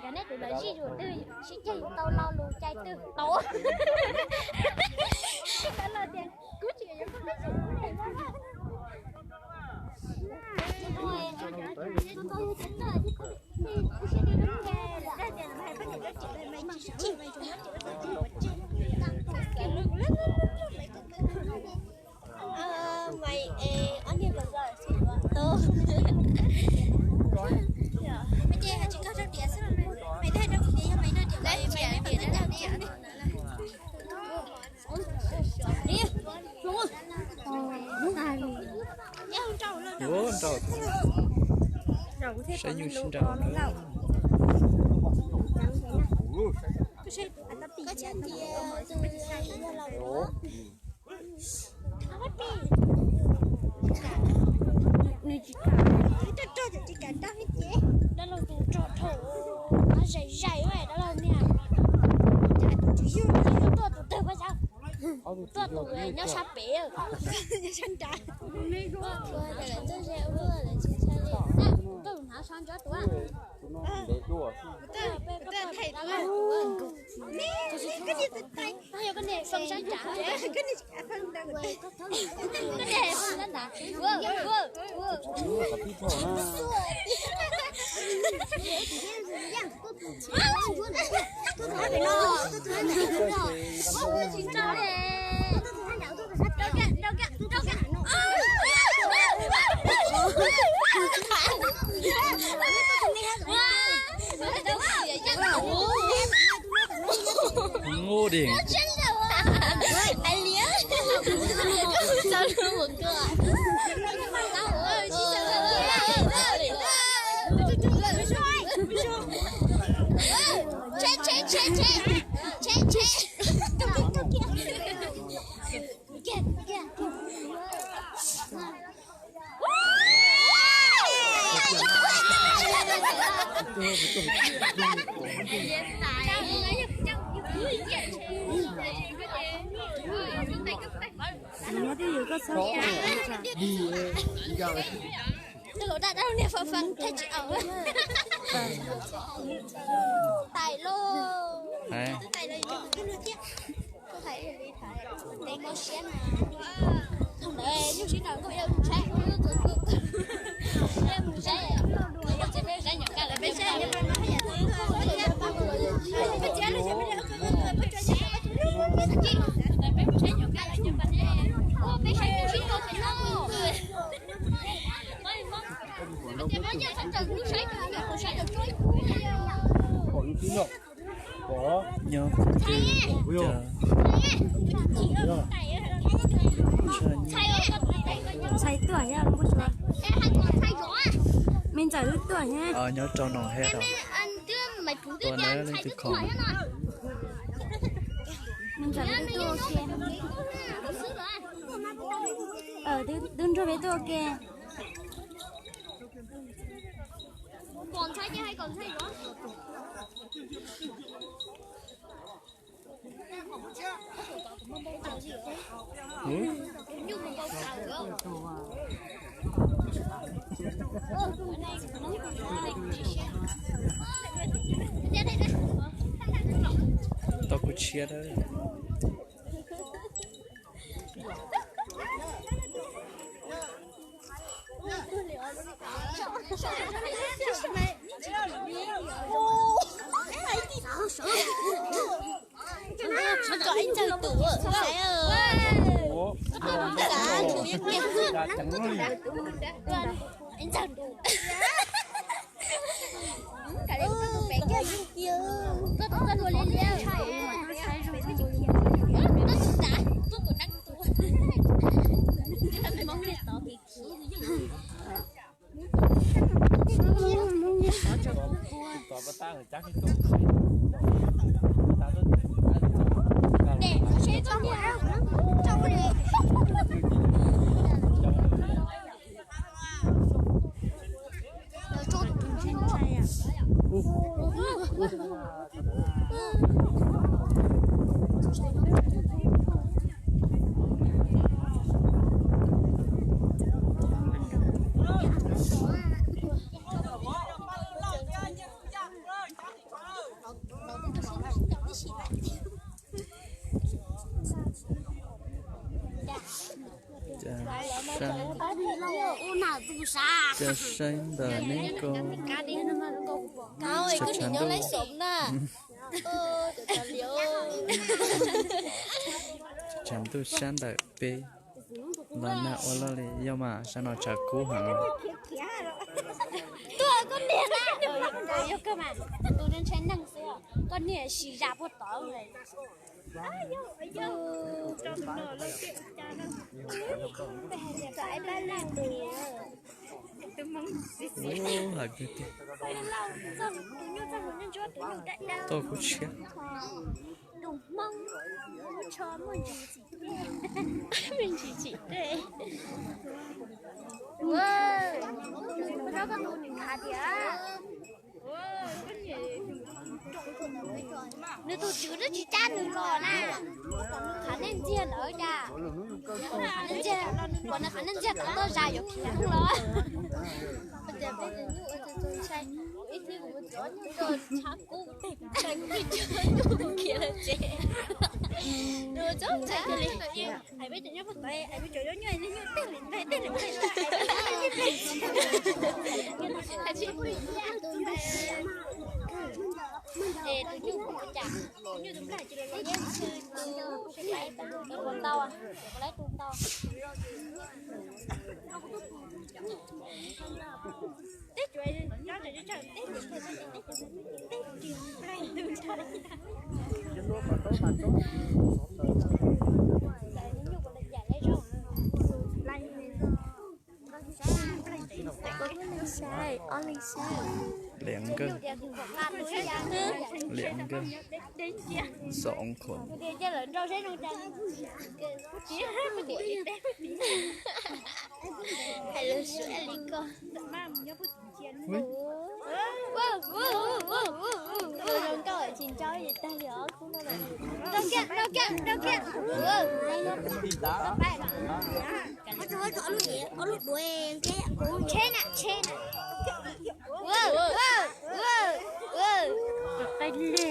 Cov neb tus lawv zij yus twg sib ceg yus tau lo lus cai twg tau. Kuv tsis yuav koj tib si. Maiv, ob niag vauv ko xwb yuav tau. Ces hais tsis koj rau tias xwb, maiv dag rau kuv tias yog maiv dag tias maiv dag tias. Nrau, saib nyuj sib nrau. Koj txhais tias yog los nws tsis kam, tsis kam rau ces dab laug tus rog dhau, no zais zais dab laug niag. Tus tswv yug, tswv yug tuaj tus twg pab xav? Tuaj tus nyob sab pem, nyob sab nrad. Tuaj ze ua lawm tsis txhais li. Tuaj tus hnav sab ntsob tus. Kuv tuaj thaij tus. Koj niag foo sab nrad. Koj niag foo sab nrad. Ngu di. Twb luv daj dab niag fab fab thaij tsis aus. Tais lauj. Tais lauj, kuv hais li tais, tes koj siab na. Thaum ntawd nyuj sib nraus nkauj yuav mus saib, yuav mus saib, peb saib nyuam kaj lawv, peb saib nyuam kaj lawv, peb saib nyuam kaj lawv, peb saib nyuam kaj lawv, peb saib nyuj sib nraus no. Nyob ntxhais tuaj, me ntxawm wb tuaj thiab. Nyob rau no thiab. Tus na leej twg khoom. Me ntxawm wb tuaj ua ke. Twb nrog peb tuaj ua ke. Tau kuv tshiab. Kom ib txawg tus xaiv, xav tus yeej kiag. Ntxawg tus. Koj tus koj tus pem kiag. Koj tus koj tus liab liab. Koj tus tas, koj tus neeb tus. Cas sab, cas saib ntawm neb ko. Tshav ntuj, tshav ntuj sab ntawm peb los nag ua luaj li, yog mas sab no tshav kub heev. Tuaj koj niag na, yog kawg mas, tus no ntshai neeg xwb, koj niag sis zam puag tod. Ub, hais tiag tiag. Toj kuv tshiab. Me ntsis tsim tej. Nws tus tswv twb tsis cab nws los na. Qhav nej ntxiag ntawd cas. Qhav nej ntxiag, qhav nej ntxiag kom toj zas yuav khiav los. Ib txhij kuv txov nyuj rau tshav kub teg kuv tshaj kuv khiav lawm tsev. Nws txog ntshai tiag li. Hais peb cov nyob puag tod, hais peb cov nyob nyuj, nyuj tej li ntag, tej li ntag. Es tus nyuj ua cas? Tus nyuj tus nplag cia li los, tus ntau, tus ntau. Teb cuav, teb cuav, teb cuav, teb cuav, teb cuav. Liam nkawg, liam nkawg, xov khuam. Zoo nkauj tsis ntsaub tag li os. Rau kiag, rau kiag, rau kiag. Tsheb na, tsheb na. Qe li.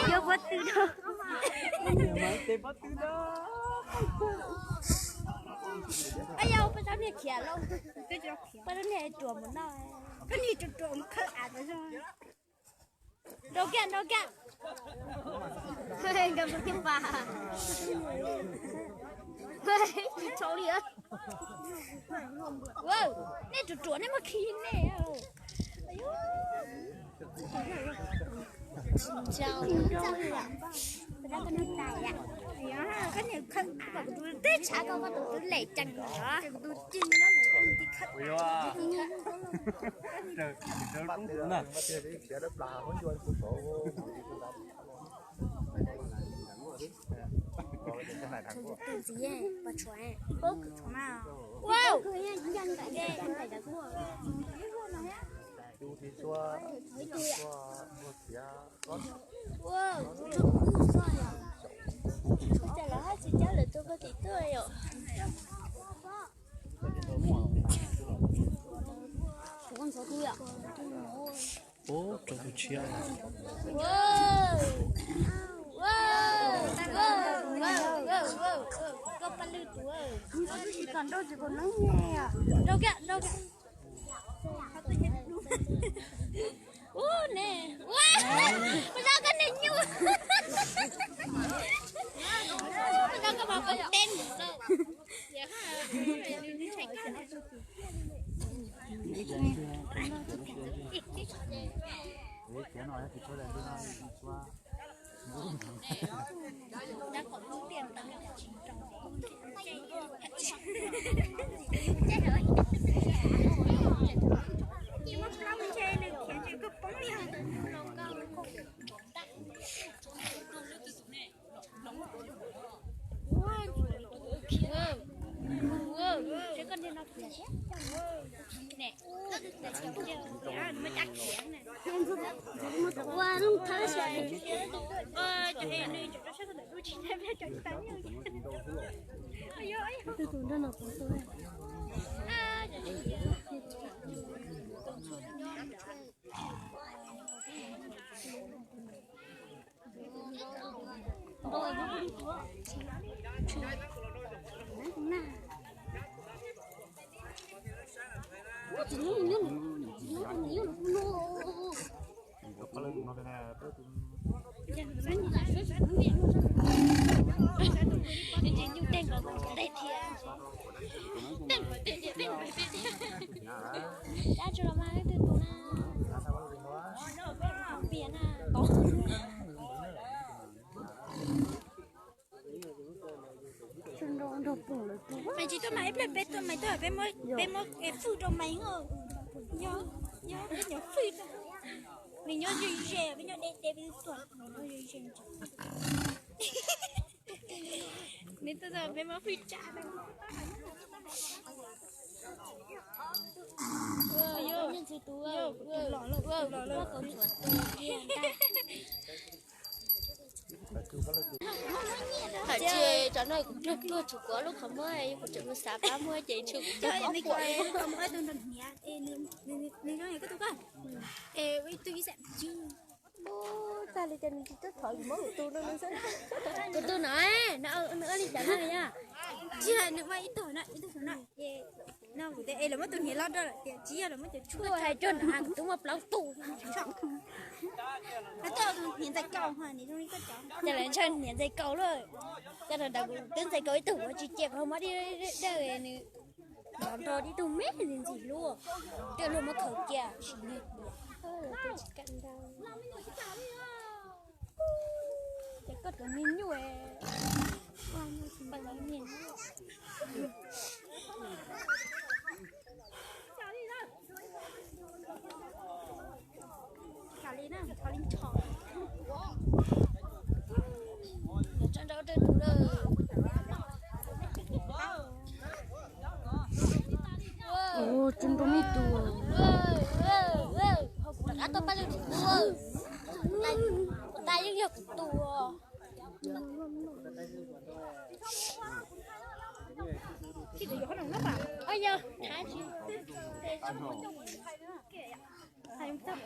Yuav pob tw no. Yog peb cov niag khiav lauj, peb cov niag ruam mus noj, peb niag ruam ruam mus khawb av ntawd. Nrau kiag, nrau kiag. Nkawd mus kiag pas. Tsis tshau li. Nej ruam ruam nej muab khi nej. Koj niam khawb, kuv tus teb tshav ko, koj tus twb lem ceev lawm. Ua cas lawv haj tsis cab lawv tuaj koj tim tuaj yom? Ub, rau tus tshiab. Koj Nrau kiag, nrau kiag. Ub ne, ua, koj zaj koj niag nyuj. Koj zaj koj mas koj teb. Nyuj teeg nkaus, teeg thiab. Teeg nkaus, teeg thiab, teeg nkaus, teeg thiab. Dab tsi los mas leej twg tus na? Piam na. Maiv tsis tuaj mas ib pliag peb tuaj, Maiv tuaj peb muab, peb muab fwj rau Maiv os. Yog, yog peb nyob fwj rau. Nws nyob ze ze, peb nyob deb deb, peb tuaj ze ze. Nws tuaj tau peb muab fwj tsa. Thaum tsis cov no kuv pluag pluag tsuas kuv lub qhov muag, kuv tseem mus xav pab muag ces tsuas kuv cov pob quav. Tag li cas nws tsis tuaj thov kuv muab kuv tus no xwb. Kuv tus no, nws ua li cas no yog? Tsis yog nws muaj ib tug no, ib tug no, no kuv tias es lawv muab tus hniav loj rau lawm tias tsis yog, lawv muab cov tshuaj hais rau nws, kuv twb muaj plaub tug. Tuaj hniav ntxais kaus, cas lawv ntshaw hniav ntxais kaus lawm. Cas no ntawd kuv twb ntxais kaus ib tug, kuv tsis cia, kuv muab dej dawj nws los nrog ib tug me ntxim hlub, twb luag muab khaws cia sim neeg. Ces koj cov me nyuj, Tus nroo ib tug. Rov qab tuaj pab lwm tus. Kuv tas yeej yog kuv tus. Yog,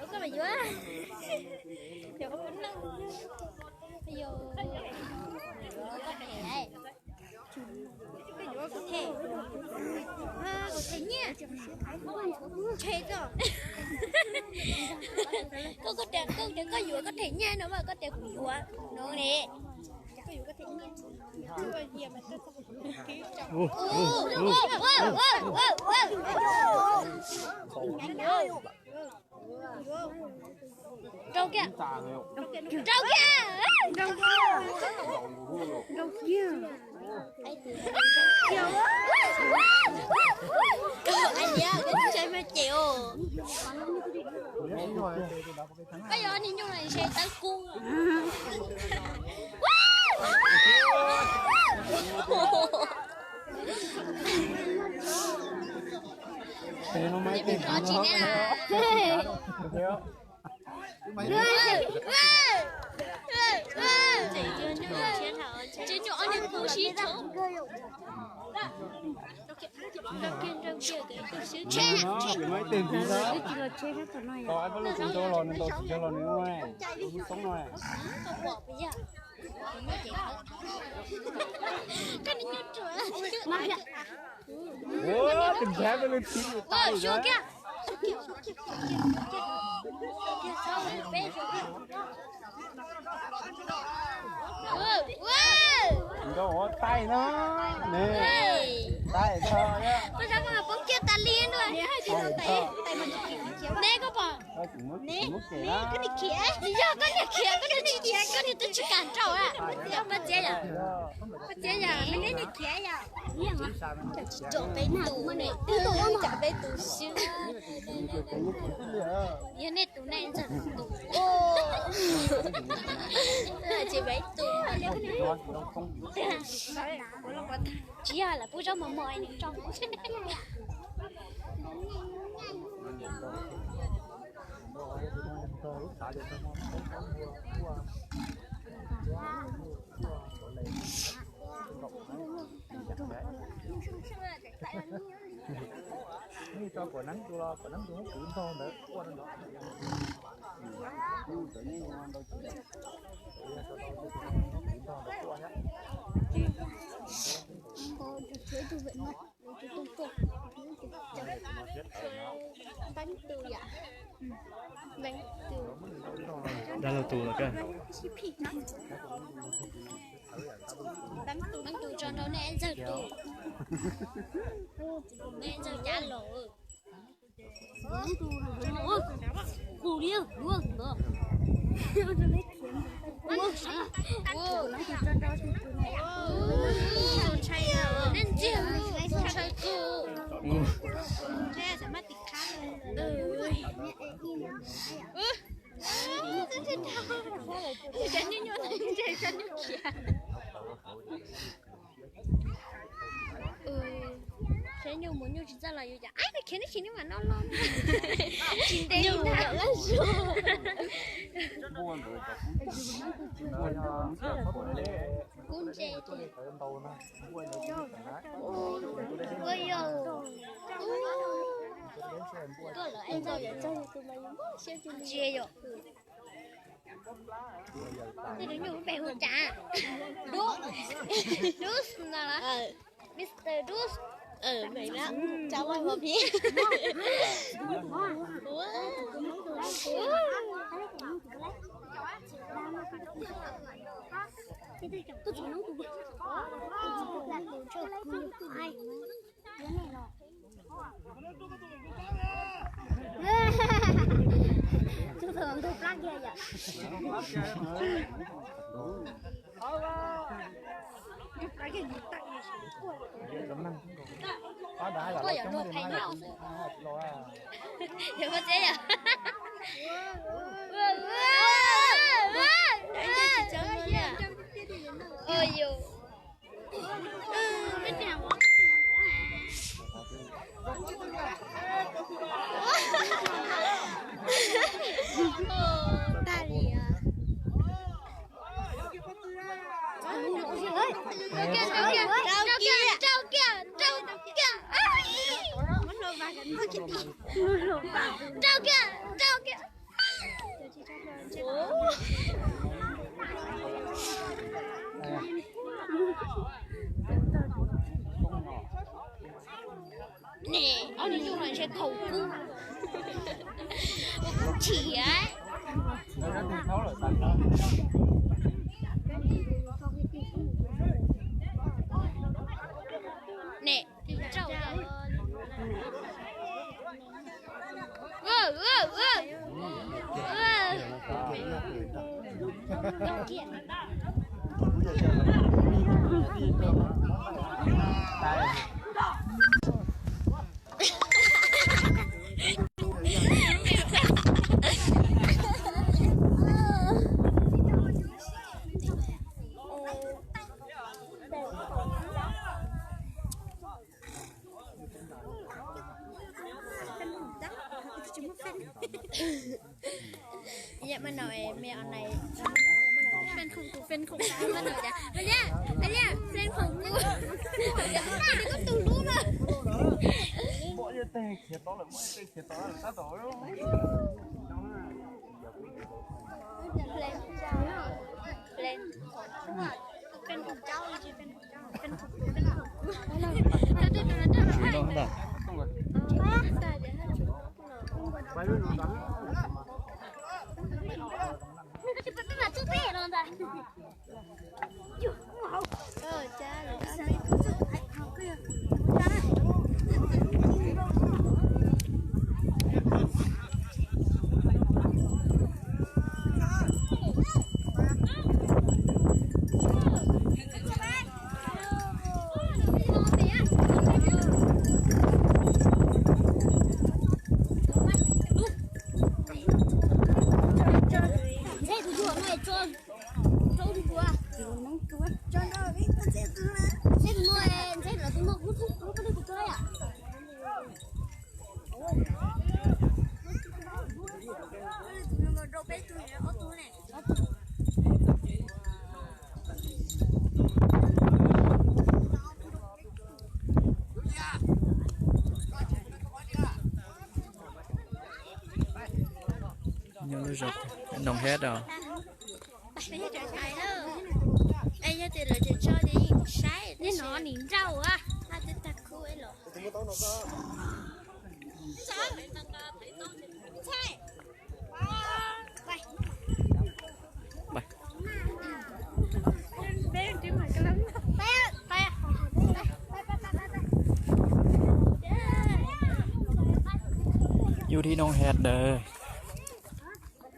koj mas yuav. Kuv them nyiaj. Ntshe koj, koj tias koj yuav koj them nyiaj no mas koj tias kuv yuav no ne. Rau kiag. Rau kiag. Rau kiag. Ai, liab, koj tsis saib mas ces os. Koj yuav niag nyuj no ntshe tawb kub. Ua, tus ntshav peb lub txiv ua tau kiag. Nkauj ua taij no, taij tho. Koj sab koj poob kiag tas li ntua. Ne koj pom. Koj niag khiav, yog koj niag khiav, koj niag tsis khiav, koj niag twb tsis kam rau. Koj txiav yom, koj txiav yom, me neb niag khiav yom. Tsis tsom peb tus ne, tsom peb tus xwb. Yog nej tus nej ntxawg tus. Tsis peb tus. Tsis yog lawv pub zaub mos mos nws tso. Nej tso kuam neeb tus los kuam neeb tus muab kwv ntog ntawd quaj rau nrad. Dab laug tus los koj. Leej twg tso nrau nej ntxawg tus, nej ntxawg cab los. Nej ntxiag, ntshai kawg. Cov nyuj nyuj ntawd ntshe cov nyuj khiav. Saib nyuj mus nyuj tsis txawj los yus cas, ab, nws khiav neb chim neb mam noj los. Tsis ntev li ntag. Kub ntse. Ua yog. Koj lawv ntxawg yom. Ntsia yom. Tej tus nyuj lub npe hu cas? Dub. Dub no los? Mister Dub. Chào mừng vào phía. Tus ntug plab kiag yom. Koj yuav luag pheej no. Yog koj txiav yom. Ua yus. Tag li. Rau kiag, rau kiag, rau kiag, rau kiag. Rau kiag, rau kiag. Ne, ob niag nyuj no ntshe khaus kub, khaus kub thiab. Ne, rau. Yam ma no me online, fan khum kuv, fan khum kuv, ma no cas, a lia, a lia, fan khum kuv, koj tus lub no. Fan khum cau, fan khum cau. Tsis no ntag. Nyob lub zos Noo Hab os. Yog tias lawv tseem tso ces yeej saib, nej hnov nim nrauj a. Yus thib Noo Hab ntawd.